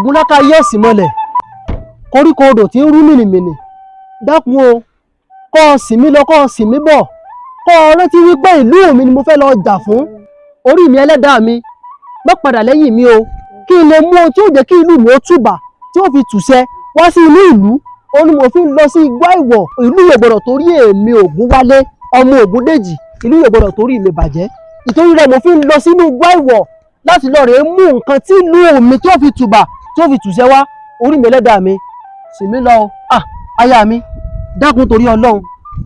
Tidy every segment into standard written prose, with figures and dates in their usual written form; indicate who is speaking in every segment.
Speaker 1: Ògúnláka yẹ̀sì mọ́lẹ̀, koríko odò tí ń rú mìnìmìnì, dákun o, kọ́ ọ sì mí lọ, kọ́ ọ sì mí bọ̀, kọ́ ọ rántí wípé ìlú mi ni mo fẹ́ lọ jà fún. Orí mi, ẹlẹ́dàá mi, má padà lẹ́yìn mi o, kí n lè mú ohun tí ó jẹ́ kí ìlú mi ó túbà, tí ó fi tùṣẹ wá sí inú ìlú. Ó ní mo fi ń lọ sí igbó ìwọ̀. Ìlú yóò gbọ́dọ̀ torí èmi Ògúnwálé ọmọ Ògúndèjì, ìlú yóò gbọ́dọ̀ torí mi bàjẹ́. Ìtorí rẹ̀ mo fi ń lọ sínú igbó ìwọ̀ láti lọ rèé mú nǹkan tí ìlú mi tí ó fi tùbà, tí ó fi tùṣẹ wá. Orí mi, ẹlẹ́dàá mi, sì mí lọ o. Ah, aya mi, dákun, torí Ọlọ́run,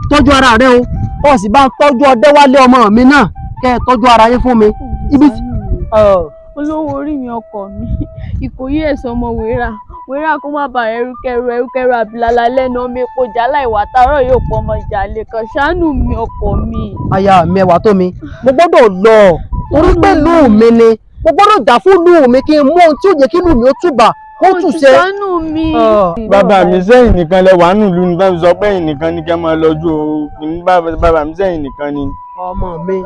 Speaker 1: tọ́jú ara rẹ o, ó sì bá ń tọ́jú Ọdẹ́wálé ọmọ mi náà, kẹ́ ẹ tọ́jú ara yín fún mi. Ibi tí
Speaker 2: Olówó orí mi, ọkọ mi, Ìkòyí ẹ̀sọ́ ọmọ wéra wéra, kó má bàa ẹrúkẹrù ẹrúkẹrù àbílálà lẹ́nu ọmọ epo jálá ìwà tààrọ̀ yóò pọ̀ ọmọ ìjà lè kàn. Ṣàánú mi, ọkọ mi.
Speaker 1: Aya mi, ẹwà tó mi, mo gbọ́dọ̀ lọ torí pé ìlú mi ni. Mo gbọ́dọ̀ jà fún ìlú mi, kí n mú ohun tí ó jẹ́ kí ìlú mi ó túbà, kó túṣe.
Speaker 2: Ṣàánú mi.
Speaker 3: Bàbá mi, sẹ́yìn nìkan lẹ wà nílùú ní bá mi sọ pé ẹ̀yin nìkan ni kẹ́ máa lọ́jú o. Bàbá mi, sẹ́yìn nìkan ni.
Speaker 1: Ọmọ mi,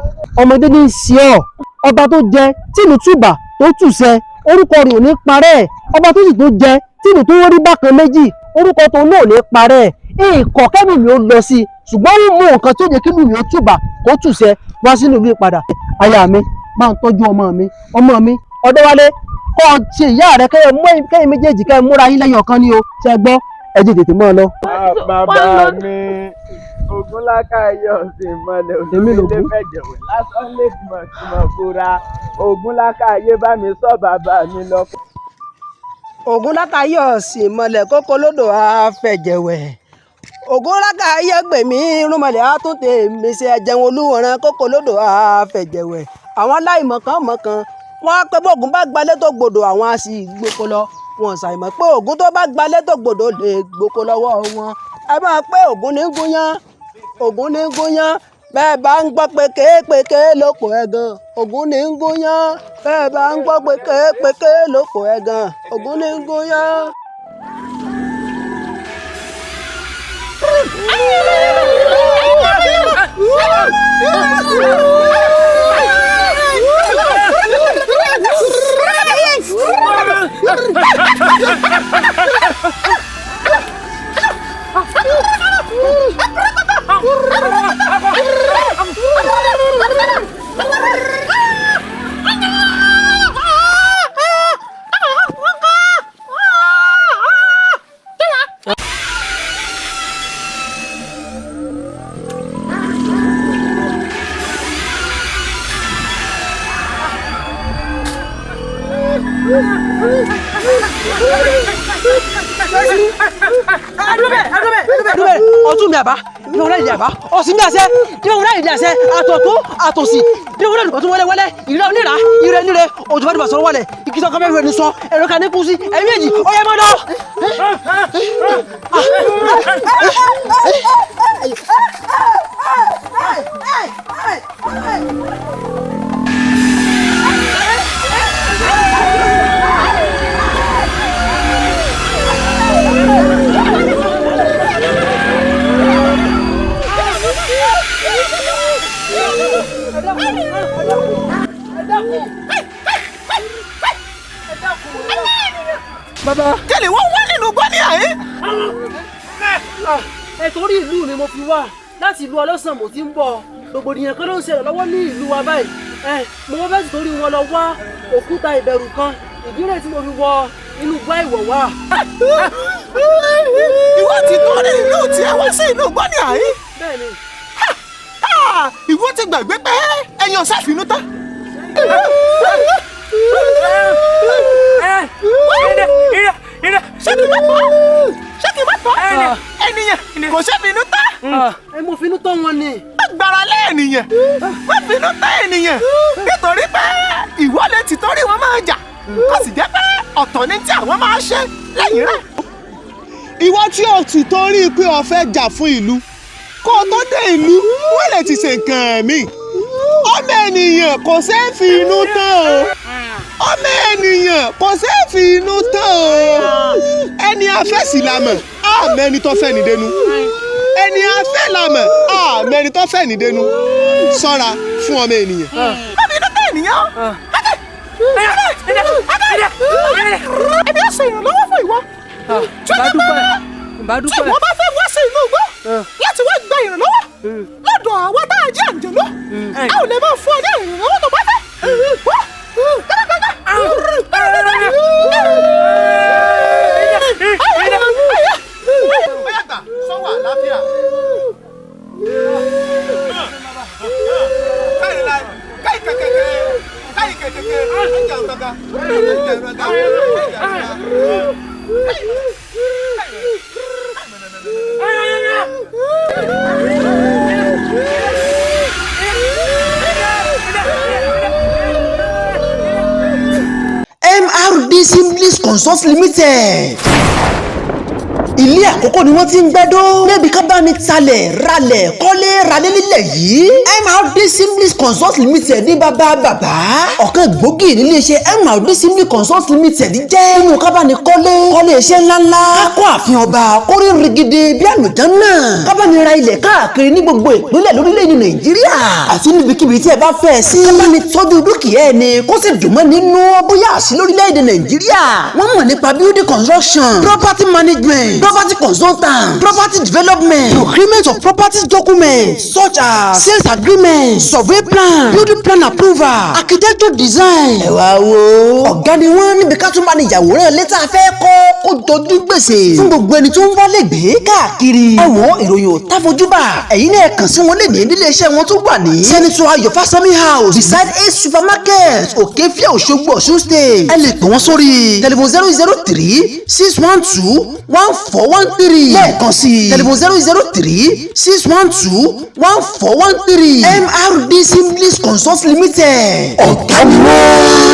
Speaker 1: ọmọdé ní í ṣe ọ. Ọba tó jẹ tìlú túbà tó túṣẹ, orúkọ rẹ̀ ò ní parẹ́. Ọba tó sì tó jẹ tìlú tó rí bákan méjì, orúkọ tó náà ò ní parẹ́. Ìkọ̀ kẹ́mi mi ó lọ sí i, ṣùgbọ́n ó mú nǹkan tí ó jẹ́ kí ìlú mi ó túbà, kó túṣẹ wá sínú ìlú ìpadà. Aya mi, bá ń tọ́jú ọmọ mi, ọmọ mi Ọdẹ́wálé, kọ́ ọ ṣe ìyá rẹ, kẹ́yìn méjèèjì kẹ́ ẹ múra yín lẹ́yìn ọ̀kan ní o. Ṣe gbọ́? Ẹ jẹ́ tètè mọ́ ọ lọ.
Speaker 3: Bàbá mi, Ògúnláka yọ̀ sí ìmọ̀lẹ̀.
Speaker 1: Èmi
Speaker 3: òṣèlú
Speaker 1: lògún.
Speaker 3: Fẹ̀jẹ̀wẹ̀ lásán lè mọ̀ tí mo búra. Ògúnláka yé bá mi sọ bàbá mi lọ.
Speaker 4: Ògúnláka yọ̀ sí mọ̀lẹ̀, kókó lódò àfẹ̀jẹ̀wẹ̀. Ògúnláka yẹ gbèmí irúnmọlẹ̀, àtúntè mi ṣe ẹ̀jẹ̀wọ̀n olúwọ̀ràn, kókó lódò àfẹ̀jẹ̀wẹ̀. Àwọn aláìmọ̀kan mọ̀kan wọ́n á pé bóògùn bá gbalẹ̀ tó gbòdò, àwọn á sì gboko lọ. Wọn ṣàìmọ̀ pé Ògún tó bá gbalẹ̀ tó gbòdò lè gboko lọ́wọ́ wọn. Ẹ máa pé Ògún ní gúnyán, Ògún ní gúnyán. Bẹ́ẹ̀ bá ń gbọ́ pé kéèpéké lóko ẹ̀gàn, Ògún ní gúnyán. Bẹ́ẹ̀ bá ń gbọ́ pé kéèpéké lóko ẹ̀gàn, Ògún ní gúnyán. Ọtún mi àbá ìwọ náà ìdí àbá ọsìn mi àṣẹ ìwọ náà ìdí àṣẹ, àtọ̀tún àtòsì ìwọ náà lùbọ̀tún wẹ́lẹ́wẹ́lẹ́, ìrẹ́ onírà, ìrẹ́ níre, òjò bá dùbà sọ̀rọ̀ wọlé ìkìsọ̀ kan fẹ́ẹ́ ní sọ ẹ̀rọ kan ní kú sí ẹ̀mí méjì ọ̀yẹ́ mọ́ lọ. Bàbá.
Speaker 5: Kí ni wọ́n wá nínú gbọ́ ní àyè.
Speaker 1: Ẹ torí ìlú mi mo fi wá. Láti ìlú ọlọ́sàn mo ti ń bọ̀. Rògbòdìyàn kan ló ń ṣẹlẹ̀ lọ́wọ́ ní ìlú wa báyìí. Ẹ mo wọ́n fẹ́ẹ́ sì torí wọn lọ wá òkúta ìbẹ̀rù kan. Ìdílé tí mo fi wọ inú gbá ìwọ̀ wá.
Speaker 5: Ìwọ ti torí ìlú tiẹ̀ wá sí inú gbọ́ ní àyè.
Speaker 1: Bẹ́ẹ̀ni.
Speaker 5: Ìwọ ti gbàgbé pé ẹ̀yin ọ̀sẹ̀ fínú tán. Ṣé kí n má tọ́? Ṣé kí n má tọ́? Ènìyàn kò ṣe fínú tán.
Speaker 1: Ẹ mo finú tán wọn ni.
Speaker 5: Má gbára lé ènìyàn, má finú tán ènìyàn, nítorí pé ìwọ lè ti torí wọn máa jà, kó sì jẹ́ pé ọ̀tọ̀ ni tí àwọn máa ṣe lẹ́yìn rẹ̀. Ìwọ tí o ti torí pé o fẹ́ jà fún ìlú, kó o tó dé ìlú wọ́n lè ti ṣe nǹkan mi. Ọmọ ènìyàn kò ṣeé fi inú tán o. Ọmọ ènìyàn kò ṣeé fi inú tán o. Ẹni afẹ́ sì la mọ̀, àmọ́ ẹni tó fẹ́ ní dénú. Ẹni afẹ́ la mọ̀, àmọ́ ẹni tó fẹ́ ní dénú. Ṣọ́ra fún ọmọ ènìyàn. Ọmọ inú tán ènìyàn. Ẹbí ó ṣe ìrànlọ́wọ́ fún ìwọ. Tí
Speaker 4: Bá dúpẹ́, bá
Speaker 5: tí
Speaker 4: dúpẹ́.
Speaker 5: ìwọ bá fẹ́ wá sí inú igbó láti wá gba ìrànlọ́wọ́ lọ́dọ̀ àwa tá a jẹ́ àǹjẹ̀nú, a ò lè máa fún ọ ní ìrànlọ́wọ́ tó bá fẹ́. Bóyá gbà sọ́wọ́ àlàáfíà.
Speaker 6: MRD Simlis Consult Limited, ilé àkọ́kọ́ ni wọ́n ti ń gbẹ́dọ́ níbi ká bá ní talẹ̀, ralẹ̀, kọ́lé, ralé nílẹ̀ yìí. MRD Simlis Consult Limited ní bàbá bàbá ọ̀kan gbòógì nílé iṣẹ́. MRD Simlis Consult Limited jẹ́ nínú ká bá ní kọ́lé, kọ́lé iṣẹ́ ńláńlá, kákọ́ ààfin ọba kórí rigidi bí àlùjánnà, ká bá ní ra ilẹ̀ káàkiri ní gbogbo ìpínlẹ̀ lórílẹ̀‐èdè Nàìjíríà àti níbikíbi tí ẹ bá fẹ́ sí, ká bá ní tọ́jú dúkìá ẹni kó sì dùn mọ́ nínú bóyá àṣì lórílẹ̀‐èdè Nàìjíríà. Wọ́n mọ̀ nípa building construction, property management, property consultant, property development, procurement of property documents such as sales agreement, survey plan, building plan approval, architecture design. Ẹ wá wo, ọ̀gá ni wọ́n níbi ká tún bá ní ìyàwòrán létà fẹ́ kọ́ kó jọjú gbèsè fún gbogbo ẹni tó ń wálé gbé káàkiri. Ẹ wo, ìròyìn ò táfojúbà. Ẹ̀yin náà kàn sí wọn lè ní nílé iṣẹ́ wọn tó wà ní Senator Ayọ̀ Fásánmi House, beside A Supermarket, Òkèfíà, Òṣogbo, Ọ̀ṣun State. Ẹ lè pè wọ́n sórí telephone 003 612 1413. Lẹ́ẹ̀kan sí i, telephone 003 612 1413. MRD Simlis Consult Limited, ọ̀gá ni wọ́n.